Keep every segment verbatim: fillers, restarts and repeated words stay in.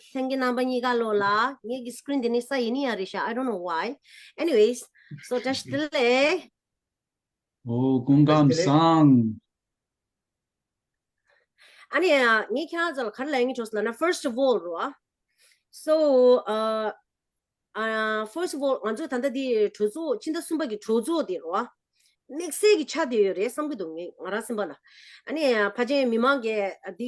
ལྷན་རྒྱས་རྣམ་པ་གཉིས་ཀ་ལོ་ལ་ངེད་ཀྱི་སི་ཀི་རིན་དེ་ནི་ས་ཡིན་ནི་ཡ་རེད་ཤག I don't know why. Anyways, so བཀྲ་ཤིས་བདེ་ལེགས། ཨོ་སྐུ་ཁམས་བཟང་། ཨ་ནི་ངས་ཁྱེད་རང་ཚོ་ལ་ག་རེ་ལབ་ཡིན་འགྲོ་ཟེར་ན། first of all རོ། So uh, uh, first of all ང་ཚོ་ད་ལྟ་འདི་གྲོས་ཚོགས་ཕྱི་ཟླ་གསུམ་པ་གི་གྲོས་ཚོགས་དེ་རོ། དམིགས་བསལ་གྱི་ཆ་དེ་ཡོད་རེད་བསམ་གྱི་འདུག་ངས་ང་རང་སེམས་པ་ལ། ཨ་ནི་ཕལ་ཆེར་མི་མང་གིས་འདི་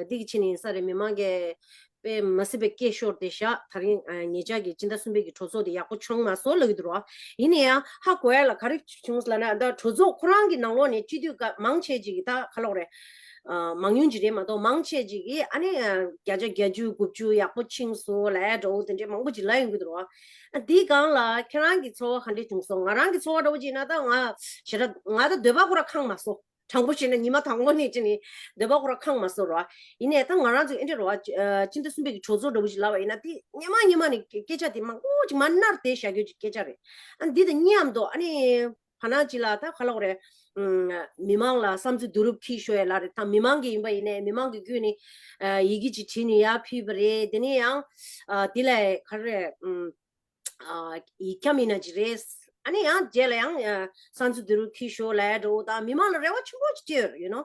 འདི་གི་ཆེད་ནས་ཡིན་ས་རེད། མི་མང་གིས་དཔེ་མ་སྲིད་པའི་སྐད་ཤོར་ཏེ་བཞག་ད་རིང་ཨ་ངེད་ཅག་གི་སྤྱི་ཟླ་གསུམ་པའི་གི་གྲོས་ཚོགས་དེ་ཡག་པོ་བྱུང་མ་སོང་ལབ་ཀྱི་འདུག་རོ། ཡིན་ན་ཡང་ཧ་གོ་ཡ་ལ་ག་རེ་བྱུང་ལབ་ན། ད་གྲོས་ཚོགས་ཁོ་རང་གི་ནང་ལོགས་ནས་སྤྱི་འཐུས་ཀ་མང་ཆེ་ཅིག་གིས་ད་ག་ལབ་དགོས་རེད། ཨ་མང་ཉུང་ཅིག་རེད་མ་གཏོགས་མང་ཆེ་ཅིག་གིས་ཨ་ནི་ཨ་བརྒྱ་ཆ་བརྒྱད་ཅུ་དགུ་བཅུ་ཡག་པོ་ཕྱིན་སོང་ལབ་ཡ་འདྲ་བོ་དེ་འདྲའི་མང་པོ་ཅིག་ལབ་ཡོང་གི་འདུག་རོ། ཨ་འདིའི་སྒང་ལ་ཁྱེད་རང་གི་ཚོར་བ་ག་འདྲས་བྱུང་སོང་། ང་རང་གི་ཚོར་བ་འདྲ་བོ་ཅིག་ཡིན་ན་ད་ང་ཞེ་དྲག་ང་ད་འདོད་པ་ཁོ་རང་ཁེངས་མ་སོང་། དྲང་པོ་བཤད་ན་ཉི་མ་དང་པོ་ནས་བྱས་ནས་འདོད་པ་ཁོ་རང་ཁེངས་མ་སོང་རོ། ཡིན་ནའི་ད་ང་རང་ཚོ་ཨེ་འདྲ་རོ། ཨ་སྤྱི་ཟླ་གསུམ་པའི་གི་གྲོས་ཚོགས་འདྲ་བོ་ཞིག་ལབ་པ་ཡིན་ན་དེ་སྔོན་མ་སྔོན་མ་ནས་སྐད་ཆ་དེ་མང་པོ་ཅིག་མར་ནར་བསྡད་བཞག་རྒྱུ་ཅིག་སྐད་ཆ་རེད། ཨ་འདི་དང་མཉམ་དུ་ཨ་ནི་བར་སྣང་ཅིག་ལ་ད་ག་ལབ་དགོས་རེད། ཨུམ། མི་མང་ལ་བསམ་ཚུལ་བསྡུ་རུབ་ཁྱེར་ཤོག་ཡ་ལ་རེད། ད་མི་མང་གི་ཡིན་པ་ཡིན་ནའི་མི་མང་གི་བརྒྱུད་ནས་ཨ་ཡི་གེ་ཅིག་བྲིས་ནས་ཡར་ཕུལ་བ་རེད། དེ་ནས་ཡང་ཨ་དེ་ལ་ག་རེ་རེད། ཨུམ། ཨ་ཡིག་འཁྱམ་ཡིན་ན་ཅི་རེད། ཨ་ནི་ཡང་རྗེས་ལ་ཡང་ཨ་བསམ་ཚུལ་བསྡུ་རུབ་ཁྱེར་ཤོག་ལབ་ཡ་འདྲ་བོ་དང་མི་མང་ལ་རེ་བ་ཆེན་པོ་ཅིག་བཅོལ་ཡོད་ནོ།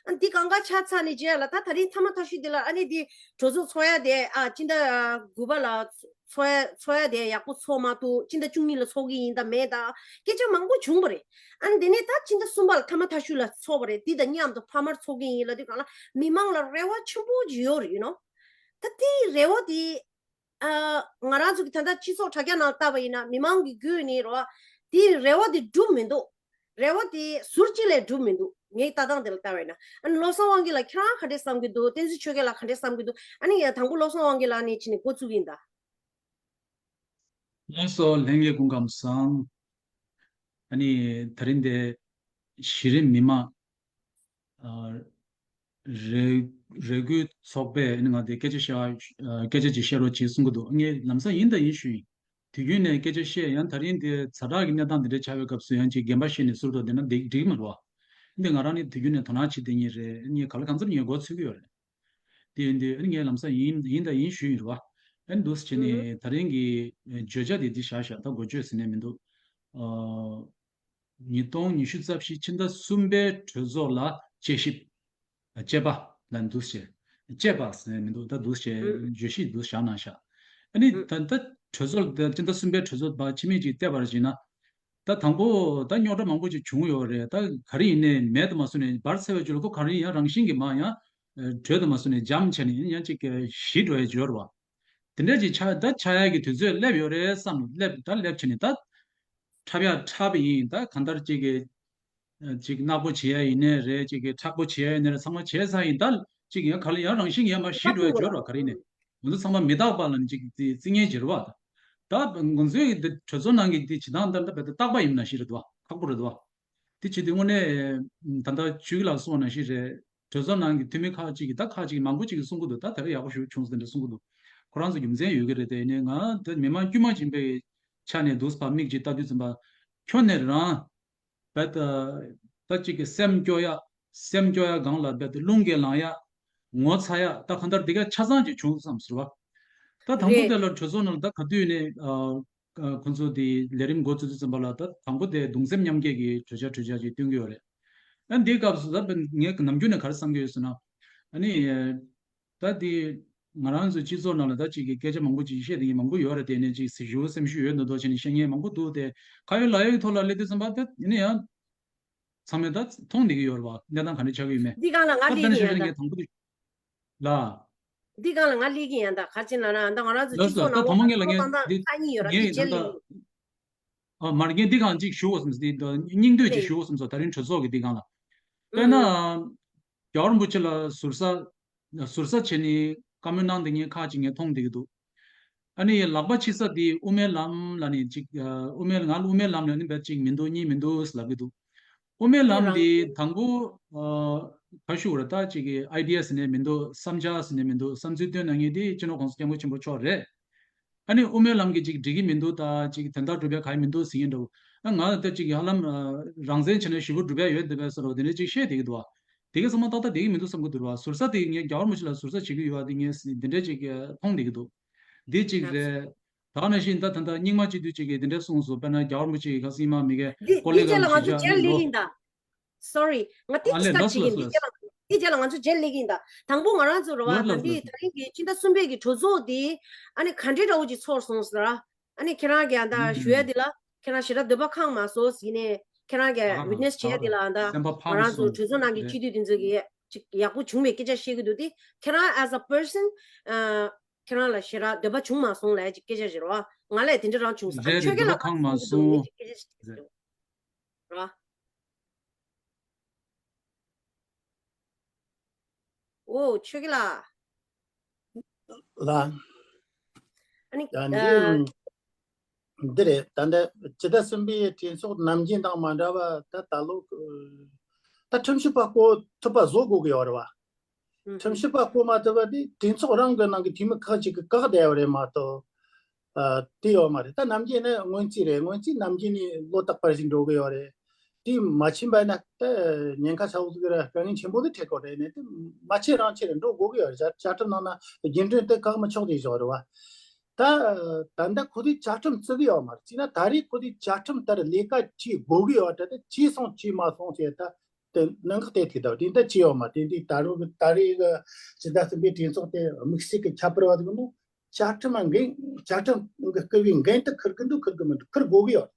ཨ་འདི་གང་ག་ཆ་ཚང་ནས་རྗེས་ལ་ད་ད་རིང་མཐའ་མ་མཐའ་གཞུག་འདི་ལ་ཨ་ནི་འདི་གྲོས་ཚོགས་ཚོགས་ཡ་དེ་ཨ་སྤྱི་ཟླ་དགུ་པ་ལ་ཚོགས་ཡ་ཚོགས་ཡ་དེ་ཡག་པོ་ཚོགས་མ་ཐུབ། སྤྱི་ཟླ་བཅུ་གཉིས་ལ་ཚོགས་ཀྱི་ཡིན་དང་མེད་དང་སྐད་ཆ་མང་པོ་བྱུང་བ་རེད། ཨ་ནི་དེ་ནས་ད་སྤྱི་ཟླ་གསུམ་པ་ལ་མཐའ་མ་མཐའ་གཞུག་ལ་ཚོགས་པ་རེད། འདི་དང་མཉམ་དུ་ཕ་མར་ཚོགས་ཀྱི་ཡིན་ལབ་དུས་གང་ལ་མི་མང་ལ་རེ་བ་ཆེན་པོ་ཅིག་ཡོད་རེད་ཡོད་ནོ། ད་དེའི་རེ་བ་དེ། ཨ་ང་རང་ཚོ་གི་ད་ལྟ་སྤྱི་ཚོགས་དྲ་རྒྱ་ནང་བལྟས་པ་ཡིན་ན་མི་མང་གི་བརྒྱུད་ནས་རོ། དེའི་རེ་བ་དེ་འགྲུབ་མི་འདུག་རེ་བ་དེ་ཟུར་གཅིག་ལས་འགྲུབ་མི་འདུག་ངའི་ལྟ་སྟངས་དེ་ལ་བལྟས་པ་ཡིན་ན། ཨ་ནི་བློ་བཟང་དབང་སྐྱིད་ལགས་ཁྱེད་རང་ག་འདྲས་བསམ་གྱི་འདུག་བསྟན་འཛིན་ཆོས་རྒྱལ་ལགས་ག་འདྲས་བསམ་གྱི་འདུག་ཨ་ནི་ཡང་དང་པོ་བློ་བཟང་དབང་སྐྱིད་ལགས་ནས་ཕྱིན་ནས་འགོ་བཙུགས་ཡིན་ད། ལགས་སོ། ལྷན་རྒྱས་སྐུ་ཁམས་བཟང་། ཨ་ནི་དེ་རིང་འདི་གཞི་རིམ་མི་མང་ཨ་རེ་རེ་སྐུལ་ཚོགས་པས་ཨ་ནི་ང་དེ་སྐད་ཆ་བཤད་ཨ་སྐད་ཆ་ཅིག་བཤད་རོགས་བྱེད་གསུང་གི་འདུག་ངས་ལམ་སང་ཡིན་དང་ཡིན་ཞུས་ཡིན། དུས་རྒྱུན་ནས་སྐད་ཆ་བཤད་ཡང་དེ་རིང་འདི་ཛ་དྲག་གི་གནས་སྟངས་འདི་འདྲ་ཆགས་པའི་སྐབས་སུ་ཡང་ཅིག་རྒན་པ་བཤད་ནས་ཟུར་དུ་བསྡད་ན་འགྲིག་འགྲིག་མ་རེད་བ། འདི་ང་རང་ནི་དུས་རྒྱུན་ནས་དོ་སྣང་བྱེད་བསྡད་མཁན་རེད། ངས་ག་ལ་གང་འཚམ་ངས་མགོ་ཚོད་ཀྱི་ཡོད་རེད། དེ་ཡིན་དུས་ཨ་ནི་ངས་ལམ་སང་ཡིན་ཡིན་དང་ཡིན་ཞུས་ཡིན་རེད་བ། ཨ་ནི་འདུག་སེ་བྱས་ནས་ད་རིང་གི་བརྗོད་བྱ་དེ་འདི་བཞག་བཞག་ད་འགོ་བརྗོད་ཟེར་ནས་མི་འདུག་ཨ་ཉིས་སྟོང་ཉི་ཤུ་རྩ་བཞི་ཕྱི་ཟླ་གསུམ་པའི་གྲོས་ཚོགས་ལ་དཔྱད་ཞིབ། དཔྱད་པ་ལ་འདུག་སེ་བྱས། དཔྱད་པ་ཟེར་ནས་མི་འདུག་ད་འདུག་སེ་བྱས་བརྗོད་གཞི་འདུག་བཞག་གནང་བཞག་ཨ་ནི་ད་ད་གྲོས་ཚོགས་ད་ཕྱི་ཟླ་གསུམ་པའི་གྲོས་ཚོགས་བར་ཕྱི་མིག་ཅིག་བལྟས་པར་བྱས་ན། ད་དང་པོ་ད་རྙོག་དྲ་མང་པོ་ཅིག་བྱུང་ཡོད་རེད། ད་ག་རེ་ཡིན་ནའི་མེད་དུ་མ་སོང་ནས་འབར་ཚར་བའི་རྒྱུ་ལ་ཁོ་ག་རེ་ཡིན་ཡང་རང་བཞིན་གྱིས་མར་ཡང་གྲོས་དུ་མ་སོང་ནས་འཇམ་བྱས་ནས་ཡིན་ཡང་ཅིག་ཞི་འགྲོ་ཡའི་སྦྱོར་བ། དེ་འདྲ་ཅིག་ཆགས་ད་ཆགས་ཡ་གི་དུས་ཚོད་སླེབས་ཡོད་རེད་བསམ་སླེབས་ད་སླེབས་བྱས་ནས་ད་འཁྲབ་ཡ་འཁྲབ་པ་ཡིན། ད་གང་ལྟར་ཅིག་གི་ཅིག་ནག་པོ་བྱེད་ཡ་ཡིན་ནའི་རེད། ཅིག་གི་མཁྲེགས་པོ་བྱེད་ཡ་ཡིན་ནའི་རེད། ཚང་མ་བྱས་ཚར་ཡིན། ད་ཅིག་ཡང་ག་ལ་ཡང་རང་བཞིན་གྱིས་ཡང་མར་ཞི་འགྲོ་ཡ་སྦྱོར་བ་ག་རེ་ཡིན་ནའི་ང་ཚོ་ཚང་མ་མི་རྟག་པ་ལ་ཅིག་རྩི་ཉེན་ཅིག་རེད་བ། ད་ང་ཚོའི་གྲོས་ཚོགས་ནང་གི་འདི་བྱེད་སྟངས་འདི་ད་རྟག་པ་ཡིན་ན་ཞིག་རེད་བ། ཁག་པོ་རེད་བ། དེ་བྱེད་དུས་དངོས་གནས་ད་ལྟ་ཆོས་སྐྱིད་ལགས་གསུངས་པ་ནང་བཞིན་རེད། གྲོས་ཚོགས་ནང་གི་འཐུས་མི་ཁག་ཅིག་གིས་ད་ཁག་ཅིག་མང་པོ་ཅིག་གིས་གསུང་གི་འདུག་ད་དེ་རིང་ཡག་པོ་ཞིག་བྱུང་ཟེར་འདྲ་གསུང་གི་འདུག་ཁོ་རང་ཚོ་རྒྱུ་མཚན་ཡོད་ཀྱི་རེད། དེ་ནས་ང་དེ་མི་མང་དཀྱུས་མ་ཡིན་པའི་ཆ་ནས་འདུག་ཕར་མིག་ཅིག་ལྟ་དུས་ཙམ་པ་ཁྱོན་ནས་རང་བད་ད་ཅིག་གི་སེམས་སྐྱོ་ཡ་སེམས་སྐྱོ་ཡ་སྒང་ལ་བད་རླུང་གིས་ལངས་ཡ་ངོ་ཚ་ཡ་ད་གང་ལྟར་འདི་ག་ཆ་ཚང་ཅིག་བྱུང་བསམ་ཟེར་བ། ད་དང་པོ་རེད། དེ་ལ་གྲོས་ཚོགས་ནང་ལ་ད་ག་དུས་ནས་ཨ། ཁོང་ཚོ་དེ་ལས་རིམ་འགོ་བཙུགས་དུས་ཙམ་པ་ལ་ད་དང་པོ་དེ་གདུང་སེམས་མཉམ་སྐྱེད་ཀྱི་གྲོས་འཆར་གྲོས་འཆར་ཅིག་བཏོན་གྱི་ཡོད་རེད། ཨ་འདིའི་སྐབས་སུ་ད་ངས་ནམ་རྒྱུན་ནས་ག་རེ་བསམ་གྱི་ཡོད་ཟེར་ན། ཨ་ནི་ད་དེ་ང་རང་ཚོའི་སྤྱི་ཚོགས་ནང་ལ་ད་ཅིག་གི་སྐད་ཆ་མང་པོ་ཅིག་བཤད་བསྡད་མཁན་མང་པོ་ཡོད་རེད། དེ་ནས་ཅིག་ཞེ་པོ་སེམས་ཤུགས་ཡོད་མདོག་མདོག་བྱས་ནས་བཤད་མཁན་མང་པོ་འདུག་དེ་ཁ་ཡོད་ལག་ཡོད་ཀྱི་ཐོག་ལ་སླེབས་དུས་ཙམ་པ་ད་ཡིན་ན་ཡང་ཚང་མས་ད་མཐོང་བསྡད་ཀྱི་ཡོད་རེད་བ། གནས་སྟངས་ག་འདྲ་ཆགས་ཀྱི་ཡོད་མེད། འདི་སྒང་ལ་ང་ད་ལྟ་ནས་བཤད་ན་ངས་དང་པོ་དེ། ལ། འདི་སྒང་ལ་ང་སླེབས་ཀྱི་ཡིན་ད། ག་རེ་ཟེར་ན་ད་ང་རང་ཚོ་ལགས་སྤྱི་སོ། ཚོགས་ད་ནང་ལོགས་ཐོག་མ་ངས་ལ་ངས་ད་ལྟ་འདི་ཁ་ཉིན་ཡོད་ར། ངས་དེ་ད་རྗེས་ལ་ལྟ་ཡིན། ཨ་མར་རྒན་འདི་སྒང་ཅིག་ཞུ་དགོས་བསམ་སོང་། འདི་ད་སྙིང་བསྡུས་ཅིག་ཞུ་དགོས་བསམ་སོང་། ད་རིང་གྲོས་ཚོགས་ཀྱི་འདི་སྒང་ལ། དཔེར་ན་ཨུ། རྒྱལ་བ་རིན་པོ་ཆེ་ལ་ཟུར་ཟ་ཟུར་ཟ་བྱས་ནས་བཀའ་མོལ་གནང་བསྡད་མཁན་ཁག་ཅིག་ངས་མཐོང་བསྡད་ཀྱི་འདུག་ཨ་ནི་ལག་པ་ཕྱིས་ས་དེ་དབུ་མའི་ལམ་ལ་ནི་ཅིག་ཨ་དབུ་མའི་ང་ལ་དབུ་མའི་ལམ་ལ་ནི་བས་ཅིག་མི་འདུག་གཉིས་མི་འདུག་ལབ་ཀྱི་འདུག་དབུ་མའི་ལམ་དེ་དང་པོ་ཨ་ཁ་ཤུ་ར་ད་ཅིག་གི་ཨའི་ཌི་ཡ་ཟེར་ནས་མི་འདུག་བསམ་འཆར་ཟེར་ནས་མི་འདུག་བསམ་ཚུལ་བཏོན་གནང་མཁན་དེ་སྤྱི་ནོར་༸གོང་ས་༸སྐྱབས་མགོན་ཆེན་པོ་མཆོག་རེད། ཨ་ནི་དབུ་མའི་ལམ་གྱི་ཅིག་འགྲིག་གི་མི་འདུག་ད་ཅིག་དོན་དག་སྒྲུབ་ཡ་ག་ཡི་མི་འདུག་ཟེར་མཁན་འདྲ་བོ། ཨ་ང་ད་ཅིག་ཧ་ལམ་ཨ་རང་བཙན་བྱས་ན་ཞེ་པོ་སྒྲུབ་ཡ་ཡོད་འདུག་པས་ཟེར་བ་དེ་འདྲ་ཅིག་བཤད་བསྡད་ཀྱི་འདུག་བ། དེ་ག་ཚང་མ་ཏག་ཏག་བསྡད་ཀྱི་མི་འདུག་བསམ་གྱི་འདུག་ར། ཟུར་ཟ་དེ་ངས་རྒྱལ་བ་རིན་པོ་ཆེ་ལ་ཟུར་ཟ་བྱེད་ཀྱི་ཡོད་པ་དེ་ངས་འདི་འདྲ་ཅིག་མཐོང་བསྡད་ཀྱི་འདུག་འདི་གཅིག་རེད། ད་ནང་བཞིན་ད་ད་ལྟ་རྙིང་མ་སྤྱི་འཐུས་གཅིག་གིས་འདི་འདྲ་གསུངས་སོང་། དཔེར་ན་རྒྱལ་བ་རིན་པོ་ཆེ་གིས་ཁ་སང་མ་མི་གའི་འདི་ཀོ་ལི་འདི་རྗེས་ལ་ང་ཚོ་མཇལ་སླེབས་ཀྱི་ཡིན་ད། Sorry། ང་དེ་ཨ་ལས་ཌིས་ཀ་ལགས་སོ་བྱེད་ཀྱི་ལགས་སོ་ཡིན། ལགས་སོ། འདི་རྗེས་ལ་ང་ཚོ་མཇལ་སླེབས་ཀྱི་ཡིན་ད། དང་པོ་ང་རང་ཚོ་རེད་བ། ལགས་ད་ལགས་སོ་འདི་ལགས་ད་སོ། རིང་གི་ཕྱི་ཟླ་གསུམ་པའི་གི་གྲོས་ཚོགས་འདི་ཨ་ནི་ག་འདྲའི་འདྲ་བོ་ཅིག་ཚོར་སོང་ཟེར་ར། ཨ་ནི་ཁྱེད་རང་གིས་ཨ་ད་ཞུ་ཡ་འདི་ལ་ཁྱེད་རང་ཞེ་དྲག་འདོད་པ་ཁེངས་མ་སོང་ཟེར། ཡིན་ནའི་ཁྱེད་རང་གིས་ཨ་ཝི་ཊི་ནེ་སི་བྱེད་ཡ་འདི་ལ་ཨ་ད་ང་རང་ཚོ་གྲོས་ཚོགས་ནང་གི་སྤྱི་འཐུས་འདི་ཚོ་གིས་ཅིག་ཡག་པོ་བྱུང་བའི་སྐད་ཆ་བཤད་ཀྱི་འདུག་དེ་ཁྱེད་རང་as a person ཨ་ཁྱེད་རང་ལ་ཞེ་དྲག་འདོད་པ་བྱུང་མ་སོང་ལབ་ཅིག་སྐད་ཆ་ཞིག་རེད་བ། ང་ལ་དེ་འདྲ་རང་བྱུང་ཟེར། ཨ་རེད། ཆོས་རྒྱལ་ལགས་འདོད་པ་ཁེངས་མ་ག་ཚོད་སོང་། ངེད་ཀྱི་སྐད་ཆ་ཞིག་རེད་བ། རེད་བ། ཨོ་ཆོས་རྒྱལ་ལགས། ལགས། ཨ་ནི་ཡང་ཨ་འདི་འདི་རེད། ད་ལྟ་ཕྱི་ཟླ་གསུམ་པའི་གྲོས་ཚོགས་ནམ་རྒྱུན་དང་མ་འདྲ་བ་ད་ད་ལོ་ད་ཁྲིམས་ཞིབ་པ་བསྐོ་ཐུབ་པ་བཟོ་དགོས་ཀྱི་ཡོད་རེད་བ། ཁྲིམས་ཞིབ་པ་བསྐོ་མ་ཐུབ་པ་དེ་གྲོས་ཚོགས་རང་གི་ནང་གི་འཐུས་མི་ཁག་ཅིག་གིས་བཀག་བསྡད་ཡོད་རེད་མ་གཏོགས། ཨ་དེ་ཡོད་མ་རེད། ད་ནམ་རྒྱུན་ནི་སྔོན་རྩིས་རེད། སྔོན་རྩིས་ནམ་རྒྱུན་ནི་ལོ་རྟག་པར་ཞིག་འགྲོ་གི་ཡོད་རེད། དེ་མ་ཕྱིན་པ་ན་ད་ཉེན་ཁ་ཚ་བོ་ཟིག་རེད། དཀའ་ངལ་ཆེན་པོ་དེ་འཕྲད་གོ་རེད་ནས། དེ་མ་ཕྱིན་རང་ཕྱིན་རེད། འགྲོ་དགོས་ཀྱི་ཡོད་རེད། བཅའ་བཅའ་ཁྲིམས་ནང་ན་རྒྱུན་འཁྱོངས་དེ་བཀག་མི་ཆོག་དེ་བཟོ་རེད་བ། ད་ད་ལྟ་ཁོ་ཚོས་བཅའ་ཁྲིམས་བརྩི་གི་ཡོད་མ་རེད། བརྩིས་ན་ད་རེས་ཁོ་ཚོས་བཅའ་ཁྲིམས་ལྟར་ལས་ཀ་བྱེད་དགོས་ཀྱི་ཡོད་རེད། ད་བྱས་སོང་བྱས་མ་སོང་ཟེར་ད་དེ་གནད་འགག་དེ་དེ་ལྟ་བུ་དེ་ད་བྱས་ཡོད་མ་རེད། དེ་འདི་ད་རུང་ད་རེས་གི་ཕྱི་ཟླ་གསུམ་པའི་གྲོས་ཚོགས་དེ་དམིགས་བསལ་གྱི་ཁྱད་པར་བ་ཟིག་ནི་བཅའ་ཁྲིམས་འགན་བཅའ་ཁྲིམས་ཀྱི་བསྐུར་བའི་འགན་དེ་འཁུར་གི་འདུག་འཁུར་གི་མི་འདུག་འཁུར་དགོས་ཀྱི་ཡོད།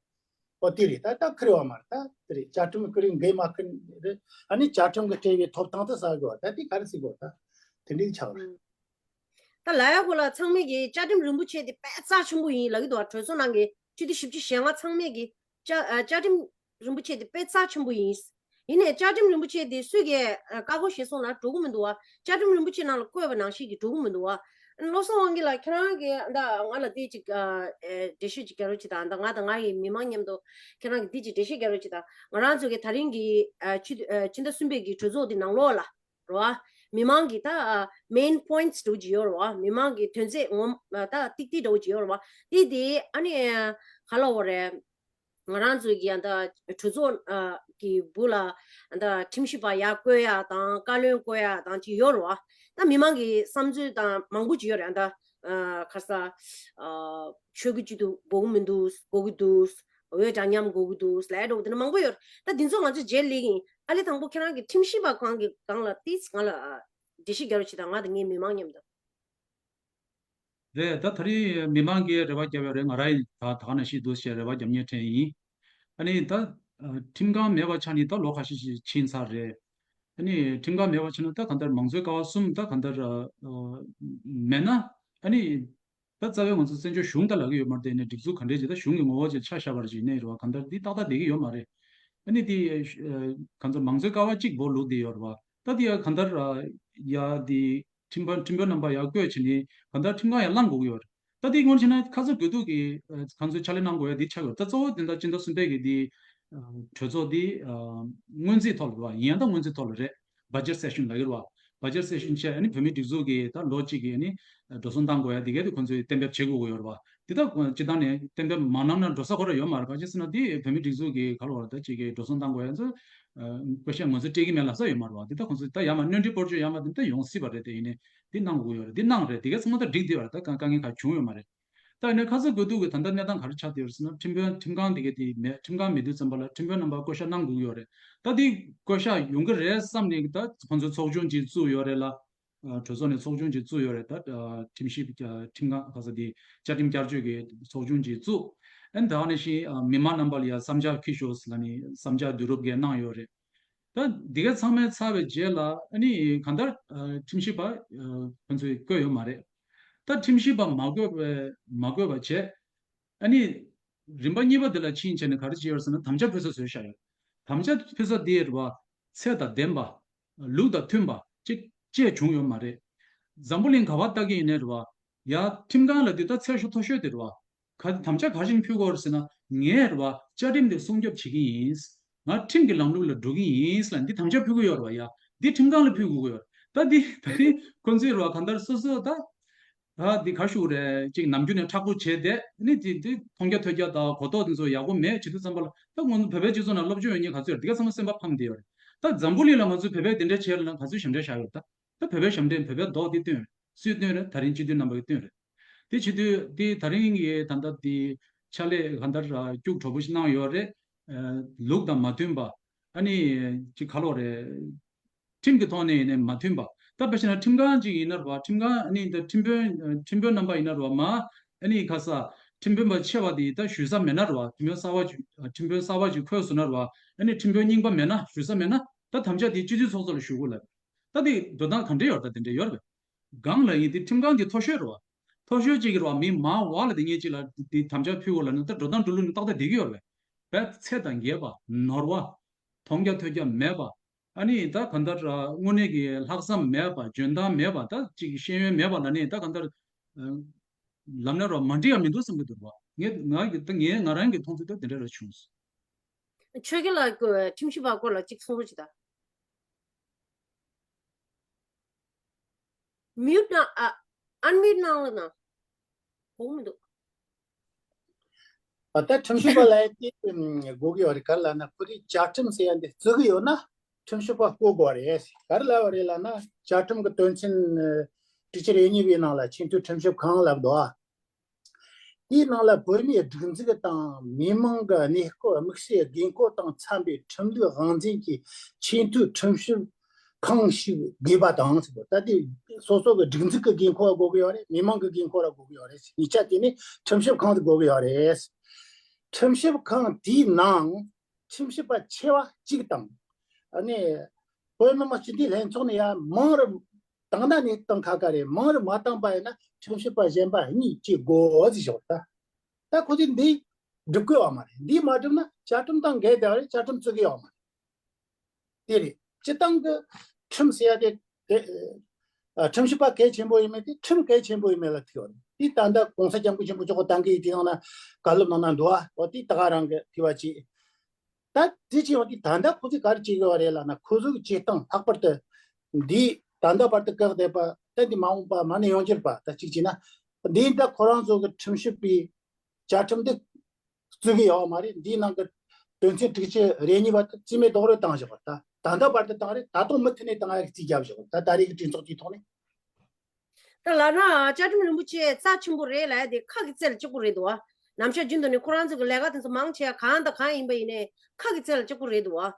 ཨོ་དེ་རེད། ད་ད་འཁུར་བ་མ་རེད། ད་དེ་རེད། བཅའ་ཁྲིམས་འཁུར་བའི་འགན་མ་འཁུར་རེད། ཨ་ནི་བཅའ་ཁྲིམས་ཀྱི་སྤྲད་པའི་ཐོབ་ཐང་དེ་ཟ་དགོས་པ། ད་དེ་ག་རེ་ཟེར་དགོས། ད་དེ་འདྲའི་ཆགས་རེད། ད་ལ་ཡ་གོ་ལ་ཚང་མས་ཀྱི་བཅའ་ཁྲིམས་རིན་པོ་ཆེ་དེ་དཔེ་རྩ་ཆེན་པོ་ཡིན་ལབ་ཀྱི་འདུག་བ། གྲོས་ཚོགས་ནང་གི་སྤྱི་འཐུས་བཞི་བཅུ་ཞེ་ལྔ་ཚང་མས་ཀྱི་བཅའ་ཨ་བཅའ་ཁྲིམས་རིན་པོ་ཆེ་དེ་དཔེ་རྩ་ཆེན་པོ་ཡིན། ཡིན་ནའི་བཅའ་ཁྲིམས་རིན་པོ་ཆེ་དེ་སུས་ཀྱིས་ཨ་བཀག་འགོག་བྱས་སོང་ན་འགྲོ་གི་མི་འདུག་བ། བཅའ་ཁྲིམས་རིན་པོ་ཆེ་ནང་ལ་བཀོད་པ་ནང་བཞིན་གྱི་འགྲོ་གི་མི་འདུག་བ། བློ་བཟང་དབང་རྒྱལ་ལགས་ཁྱེད་རང་གིས་ད་ང་ལ་དེ་ཅིག་ཨ་ཨེ་འགྲེལ་བཤད་ཅིག་རྒྱག་རོགས་བྱེད་དང་། ད་ང་དང་ང་ཡི་མི་མང་མཉམ་དུ་ཁྱེད་རང་གིས་དེ་ཅིག་འགྲེལ་བཤད་རྒྱག་རོགས་བྱེད་དང་། ང་རང་ཚོ་གི་ད་རིང་གི་ཨ་ཕྱི་ཨ་ཕྱི་ཟླ་གསུམ་པའི་གི་གྲོས་ཚོགས་དེ་ནང་ལོགས་ལ། རེད་བ། མི་མང་གི་ད་main points་འདྲ་བོ་ཅིག་ཡོད་རེད་བ། མི་མང་གི་དོན་ཚན་ངོ་མ་ད་ཏིག་ཏིག་འདྲ་བོ་ཅིག་ཡོད་རེད་བ། དེ་དེ་ཨ་ནི་ག་ལབ་དགོས་རེད། ང་རང་ཚོའི་གི་ཨ་ད་གྲོས་ཚོགས་ཨ་གི་སྦུག་ལ་ཨ་ད་ཁྲིམས་ཞིབ་པ་ཡར་བསྐོ་ཡ་དང་བཀའ་བློན་བསྐོ་ཡ་དང་ཅིག་ཡོད་རེད་བ། ད་མི་མང་གི་བསམ་ཚུལ་དང་མང་པོ་ཅིག་ཡོད་རེད། ཨ་ད་ཨ་ག་རེ་ཟེར། ཨ་ཆོས་ཀྱི་སྤྱི་འཐུས་དགོས་ཀྱི་མི་འདུག་དགོས་ཀྱི་འདུག་འོས་འདྲ་མཉམ་དགོས་ཀྱི་འདུག་ལབ་འགྲོ་གི་དེ་འདྲ་མང་པོ་ཡོད་རེད། ད་འདི་ཚོ་ང་ཚོ་རྗེས་ལས་ཀྱི་ཡིན། ཨ་ལས་དང་པོ་ཁྱེད་རང་གི་ཁྲིམས་ཞིབ་པ་གང་གི་སྒང་ལ་ཏིས་ང་ལ་འགྲེལ་བཤད་རྒྱག་རོགས་བྱེད་དང་། ང་དང་ངའི་མི་མང་མཉམ་དུ། རེད། ད་ད་རེས་མི་མང་གིས་རེ་བ་བརྒྱབ་ཡོད་རེད། ང་རང་ཡིན་ད་ད་ག་ནང་བཞིན་འདུག་ཞེས་རེ་བ་རྒྱབ་མཁན་ཕྲན་ཡིན། ཨ་ནི་ད་ཁྲིམས་ཁང་མེད་པ་ཆགས་ནས་ད་ལོ་ཁ་ཤས་ཤིག་ཕྱིན་ཚར་རེད། ཨ་ནི་ཁྲིམས་ཁང་མེད་པ་ཆགས་ན་ད་གང་ལྟར་མང་གཙོའི་ཀ་བ་གསུམ་ད་གང་ལྟར་མེད་ན། ཨ་ནི། ད་རྩ་བའི་ང་ཚོ་བཙན་བྱོལ་གཞུང་ད་ལབ་ཀྱི་ཡོད་མ་རེད་དེ། ནས་སྒྲིག་འཛུགས་ག་འདྲས་ཅིག་ད་གཞུང་གི་ངོ་བོ་ཅིག་ཆ་བཞག་པར་ཅིག་གནས་རེད་བ། གང་ལྟར་འདི་ཏག་ཏག་བསྡད་ཀྱི་ཡོད་མ་རེད། ཨ་ནི་འདི་གང་ཚོ་མང་གཙོའི་ཀ་བ་གཅིག་སྦོ་ལུག་འདི་ཡོད་རེད་བ། ད་འདི་ཡ་གང་ལྟར་ཡ་འདི་ཁྲིམས་དཔོན་ཁྲིམས་དཔོན་རྣམ་པ་ཡར་བསྐོས་བྱས་ནས་གང་ལྟར་ཁྲིམས་ཁང་ཡར་ལངས་དགོས་ཀྱི་ཡོད་རེད། ད་འདི་སྔོན་བྱས་ན་ཁ་ཚ་དགོས་གཏུག་གི་གང་ཚོ་ཕྱག་ལས་གནང་དགོས་ཡ་འདི་ཆགས་ཡོད། ད་གཙོ་བོ་འདི་ད་སྤྱི་ཟླ་གསུམ་པའི་གི་འདི་གྲོས་ཚོགས་འདི་སྔོན་རྩིས་ཐོག་ལ་རེད་བ། ཡིན་ཡང་ད་སྔོན་རྩིས་ཐོག་ལ་རེད། budget session་ལབ་ཀྱི་རེད་བ། budget session་བྱས་ཨ་ནི་བོད་མིའི་སྒྲིག་འཛུགས་ཀྱི་ད་ལོ་གཅིག་གི་ཨ་ནི་འགྲོ་སོང་གཏང་དགོས་ཡ་དེ་གས་དེ་ཁོང་ཚོས་གཏན་འབེབས་བྱེད་དགོས་ཀྱི་ཡོད་རེད་བ། དེ་ད་སྤྱི་བཏང་ནས་གཏན་འབེབས་མ་གནང་ན་འགྲོ་ས་ཁོ་རང་ཡོད་མ་རེད། ག་ཅི་ཟེར་ན་དེ་བོད་མིའི་སྒྲིག་འཛུགས་ཀྱི་ག་ལ་བ་ད་གཅིག་གི་འགྲོ་སོང་གཏང་དགོས་ཡ་ཚོ་བཀོད་ཤག་ང་ཚོས་སྤྲད་ཀྱི་མེད་ལབ་ས་ཡོད་མ་རེད་བ། དེ་ད་ཁོང་ཚོས་ད་ཡར་མར་སྣོན་འཕྲི་སྤོར་སྐྱོད་ཡར་མར་དེ་ད་ཡོང་སྲིད་པ་རེད། དེ་ཡིན་ནའི་དེ་གནང་དགོས་ཀྱི་ཡོད་རེད། དེ་གནང་རེད། དེ་གས་ཚང་མ་ད་འགྲིག་བསྡད་པ་རེད། ད་དཀའ་ངལ་ག་བྱུང་ཡོད་མ་རེད། ད་ཡིན་ན་ཁ་ཚ་དགོས་གཏུག་གི་ད་ལྟ་གནས་སྟངས་ག་རེ་ཆགས་བསྡད་ཡོད་ཟེར་ན། ཁྲིམས་དཔོན་ཁྲིམས་ཁང་དེ་ག་དེ་མེད། ཁྲིམས་ཁང་མེད་དུས་ཙམ་པ་ལ་ཁྲིམས་དཔོན་རྣམ་པ་བསྐོ་བཞག་གནང་དགོས་ཀྱི་ཡོད་རེད། ད་དེ་བསྐོ་བཞག་ཡོང་གི་རེད་བསམ་ནས་ད་ཁོང་ཚོས་ཚོགས་ཆུང་ཅིག་བཙུགས་ཡོད་རེད་ལ། གྲོས་ཚོགས་ནས་ཚོགས་ཆུང་ཅིག་བཙུགས་ཡོད་རེད། ད་ཁྲིམས་ཞིབ་ཁྲིམས་ཁང་ག་ས་དེ་བཅའ་ཁྲིམས་བསྐྱར་བཅོས་ཀྱི་ཚོགས་ཆུང་ཅིག་བཙུགས། ཨན་ད་ག་ནང་བཞིན་མི་མང་རྣམ་པ་ལ་ཡང་བསམ་འཆར་ཕུལ་ཤོག་ཟེར་ལ་ནི་བསམ་འཆར་བསྡུ་རུབ་གས་གནང་ཡོད་རེད། ད་འདི་ག་ཚང་མས་ཚར་བའི་རྗེས་ལ་ཨ་ནི་གང་ལྟར་ཁྲིམས་ཞིབ་པ་ཁོང་ཚོས་བསྐོས་ཡོད་མ་རེད། ད་ཁྲིམས་ཞིབ་པ་མ་བསྐོས་པའི་མ་བསྐོས་པ་བྱས། ཨ་ནི་རིམ་པ་གཉིས་པ་འདི་ལ་ཕྱིན་བྱས་ནས་ག་རེ་བྱས་ཡོད་ཟེར་ན། དམ་བཅའ་ཕུལ་ས་བཟོས་བཞག་ཡོད། དམ་བཅའ་ཕུལ་ས་འདི་རེད་བ། ཚད་དང་ལྡན་པ། ལུགས་དང་མཐུན་པ་ཅིག་བཅས་བྱུང་ཡོད་མ་རེད། འཛམ་བུ་གླིང་ག་བ་ལྟ་གི་ཡིན་ནའི་རེད་བ། ཡ་ཁྲིམས་ཁང་ལ་འདི་ད་ཚད་ཤོ་མཐོ་ཤོས་དེ་རེད་བ། ག་དམ་བཅའ་ག་བཞིན་ཕུལ་དགོས་རེད་ཟེར་ན། ངས་རེད་བ། བཅའ་ཁྲིམས་དེ་སྲུང་སྐྱོབ་བྱེད་ཀྱི་ཡིན། ང་ཁྲིམས་ཀྱི་ལམ་ལུགས་ལ་འགྲོ་གི་ཡིན་ལ་འདི་དམ་བཅའ་ཕུལ་གི་ཡོད་རེད་བ། ཡ་འདི་ཁྲིམས་ཁང་ལ་ཕུལ་དགོས་ཀྱི་ཡོད་རེད། ད་འདི་ད་རིང་ཁོང་ཚོས་རེད་བ། གང་ལྟར་སོ་སོ་ད་ད་འདི་ག་ཞུ་རེད། ཅིག་ནམ་རྒྱུན་ནས་མཁྲེགས་པོ་བྱས་བསྡད་ནི་འདི་འདི་མཐོང་རྒྱ་ཐོས་རྒྱ་དང་གོ་རྟོགས་འདི་ཚོ་ཡག་པོ་མེད་བྱེད་དུས་ཙམ་པ་ལ། ད་ང་ཚོ་བོད་པའི་སྤྱི་ཚོགས་ནང་སློབ་སྦྱོང་ཡོད་མཁན་ག་ཚོད་ཡོད་རེད། འདི་ག་ཚང་མ་སེམས་པ་ཕམ་བསྡད་ཡོད་རེད། ད་འཛམ་བུ་གླིང་ལ་ང་ཚོས་བོད་པའི་དེ་འདྲ་བྱས་ལ་ན་ག་ཚོད་ཞབས་འདྲེན་བཞག་ཡོད་ད། ད་བོད་པའི་ཞབས་འདྲེན་བོད་པའི་མདོག་དེ་བསྟན་རེད། སུས་བསྟན་རེད། ད་རིང་སྤྱི་འཐུས་རྣམ་པ་གིས་བསྟན་རེད། དེ་བྱེད་དུས་དེ་ད་རིང་གི་ད་ལྟ་དེ་ཕྱག་ལས་གང་ལྟར་སྐྱུག་བྲོ་པོ་ཞིག་གནང་ཡོད་རེད། ལུགས་དང་མ་མཐུན་པ། ཨ་ནི་ཅིག་ག་ལོག་རེད། ཁྲིམས་ཀྱི་ཐོག་ནས་ཡིན་ནའི་མ་མཐུན་པ། ད་དཔེ་བྱས་ན་ཁྲིམས་ཁང་ཅིག་ཡིན་ན་རེད་བ། ཁྲིམས་ཁང་ཨ་ནི་ད་ཁྲིམས་དཔོན་ཁྲིམས་དཔོན་རྣམ་པ་ཡིན་ན་རེད་བ། མ་ཨ་ནི་ཁ་ས་ཁྲིམས་དཔོན་པ་ཆེ་བ་དེ་ད་ཞུ་ས་མེད་ན་རེད་བ། ཁྲིམས་དཔོན་གསར་བ་ཅིག་ཁྲིམས་དཔོན་གསར་བ་ཅིག་འཁོད་སོང་ན་རེད་བ། ཨ་ནི་ཁྲིམས་དཔོན་རྙིང་པ་མེད་ན་ཞུ་ས་མེད་ན་ད་དམ་བཅའ་དེ་སྤྱི་འཐུས་ཚོགས་གཙོ་ལ་ཞུ་དགོས་ལ། ད་དེ་འགྲོ་སྟངས་ག་འདྲ་ཡོད་རེད། ད་དེ་འདྲ་ཡོད་རེད། གང་ལ་ཡིན་དེ་ཁྲིམས་ཁང་གི་མཐོ་ཤོས་རེད་བ། མཐོ་ཤོས་གཅིག་གི་རེད་བ། མི་མང་བ་ལ་དེ་ངས་གཅིག་ལ་དེ་དམ་བཅའ་ཕུལ་དགོས་ལ་ན་ད་འགྲོ་སྟངས་འགྲོ་ལུགས་ནི་ཏག་ཏག་བསྡད་ཀྱི་ཡོད་རེད། བས་ཚད་དང་འགལ་བ། ནོར་བ། མཐོང་རྒྱ་ཐོས་རྒྱ་མེད་པ། ཨ་ནི་ད་གང་ལྟར་དངོས་གནས་ཀྱི་ལྷག་བསམ་མེད་པ། འཇོན་ཐང་མེད་པ། ད་ཅིག་ཤེས་ཡོན་མེད་པ་ལ་ནི་ད་གང་ལྟར་ལམ་ནས་རོ་མ་འགྲིག་ཡ་མི་འདུག་བསམ་གྱི་འདུག་བ། ངས་ང་གི་ད་ངས་ང་རང་གི་མཐོང་ཚུལ་ད་དེ་འདྲ་ར་བྱུང་སོང་། ཆོས་རྒྱལ་ལགས་ཁྲིམས་ཞིབ་པ་སྐོར་ལ་ཅིག་གསུང་རོགས་གྱིས་ད། མིའུ་ཊི་ན་ཨ། ཨན་མིའུ་ཊི་གནང་ལ་ན། གོ་མི་འདུག་ཨ་ད་ཁྲིམས་ཞིབ་པ་ལ་དེ་དགོས་ཀྱི་ཡོད་རེད། ག་རེ་ལབ་ན་ཁོ་རེ་བཅའ་ཁྲིམས་ཟེར་ཡ་འདི་བརྩི་གི་ཡོད་ན་ཁྲིམས་ཞིབ་པ་བསྐོ་དགོས་རེད། ག་རེ་ལབ་པ་རེད་ལབ་ན་བཅའ་ཁྲིམས་ཀྱི་དོན་ཚན་དྲུག་ཅུ་རེ་གཉིས་པའི་ནང་ལ་ཆེས་མཐོའི་ཁྲིམས་ཞིབ་ཁང་ལབ་འདུག་ཨ། དེའི་ནང་ལ་བོད་མིའི་སྒྲིག་འཛུགས་དང་མི་མང་གི་གནས་སྐོར་དམིགས་བསལ་དགོས་མཁོ་དང་འཚམ་པའི་ཁྲིམས་ལུགས་དབང་འཛིན་གྱི་ཆེས་མཐོའི་ཁྲིམས་ཞིབ་ཁང་ཞིག་དགོས་པ་དང་ཟེར། ད་དེ་སོ་སོ་གི་སྒྲིག་འཛུགས་ཀྱི་དགོས་མཁོ་དགོས་ཀྱི་ཡོད་རེད། མི་མང་གི་དགོས་མཁོ་ར་དགོས་ཀྱི་ཡོད་རེད། གཉིས་ཆ་དེ་ནི་ཁྲིམས་ཞིབ་ཁང་དུ་དགོས་ཀྱི་ཡོད་རེད། ཁྲིམས་ཞིབ་ཁང་དེའི་ནང་ཁྲིམས་ཞིབ་པ་ཆེ་བ་གཅིག་དང་། ཨ་ནི་བོད་མི་མང་སྤྱི་འཐུས་ལྷན་ཚོགས་ནས་ཡང་མང་རུ་དང་ད་ནས་བཏང་ཁ་ཁ་རེད། མང་རུ་མ་བཏང་པ་ཡིན་ན་ཁྲིམས་ཞིབ་པ་གཞན་པ་གཉིས་བཅས་དགོས་ཟེར་ཞོག་ད་ད་ཁོ་ཚོས་འདི་སྒྲུབ་ཀྱི་ཡོད་མ་རེད། འདི་མ་སྒྲུབ་ན་བཅའ་ཁྲིམས་དང་འགལ་བསྡད་པ་རེད། བཅའ་ཁྲིམས་བརྩི་གི་ཡོད་མ་རེད། དེ་རེད། སྤྱི་བཏང་གི་ཁྲིམས་ཟེར་ཡ་དེ་དེ་ཨ་ཁྲིམས་ཞིབ་པ་གལ་ཆེན་པོ་ཡིན་མེད་དེ་ཁྲིམས་གལ་ཆེན་པོ་ཡིན་མེད་ལ་ཐུག་ཡོད་རེད། དེ་ད་ལྟ་གོང་ས་སྐྱབས་མགོན་ཆེན་པོ་མཆོག་གི་ད་གིན་དེ་ཡང་ན་བཀའ་སློབ་གནང་ན་འདུག་ཨ། འོ་དེ་ད་ག་རང་གི་ཐུག་པ་ཅིག་ད་དེ་ཅི་ཡང་དེ་ད་ལྟ་ཁོ་ཚོས་ག་རེ་བྱེད་དགོས་པ་རེད་ལབ་ན་ཁོ་ཚོའི་བྱེད་སྟངས་ལྷག་པར་དུ་འདི་ད་ལྟ་བར་དུ་བཀག་བསྡད་པ་ད་འདི་མ་འོངས་པ་མ་ནས་ཡོང་རྒྱུར་པ་ད་གཅིག་བྱས་ན་འདི་ད་ཁོ་རང་ཚོ་གི་ཁྲིམས་ཞིབ་པའི་བཅའ་ཁྲིམས་འདི་བརྩི་གི་ཡོད་མ་རེད། འདིའི་ནང་གི་དོན་ཚན་དྲུག་ཅུ་རེ་གཉིས་པ་དེ་རྩིས་མེད་རྡོག་རོལ་བཏང་བཞག་པ་ད་ད་ལྟ་བར་དུ་བཏང་རེད། ད་དུང་མུ་མཐུད་ནས་བཏང་ཡག་རྩིས་རྒྱབ་བཞག་པ་ད་ད་རེས་ཀྱི་གྲོས་ཚོགས་ཀྱི་ཐོག་ནས། ད་ལབ་ན་བཅའ་ཁྲིམས་རིན་པོ་ཆེ་རྩ་ཆེན་པོ་རེད་ལབ་ཡ་དེ་ཁ་གི་རྩེ་ལ་གཅིག་པོ་རེད་འདུག་བ། ནམ་ཞག་རྒྱུན་དུ་ནས་ཁོ་རང་ཚོ་གི་ལས་ཀ་དེ་ཚོ་མང་ཆེ་བ་གང་དང་གང་ཡིན་པ་ཡིན་ནའི་ཁ་གི་རྩེ་ལ་གཅིག་པོ་རེད་འདུག་བ།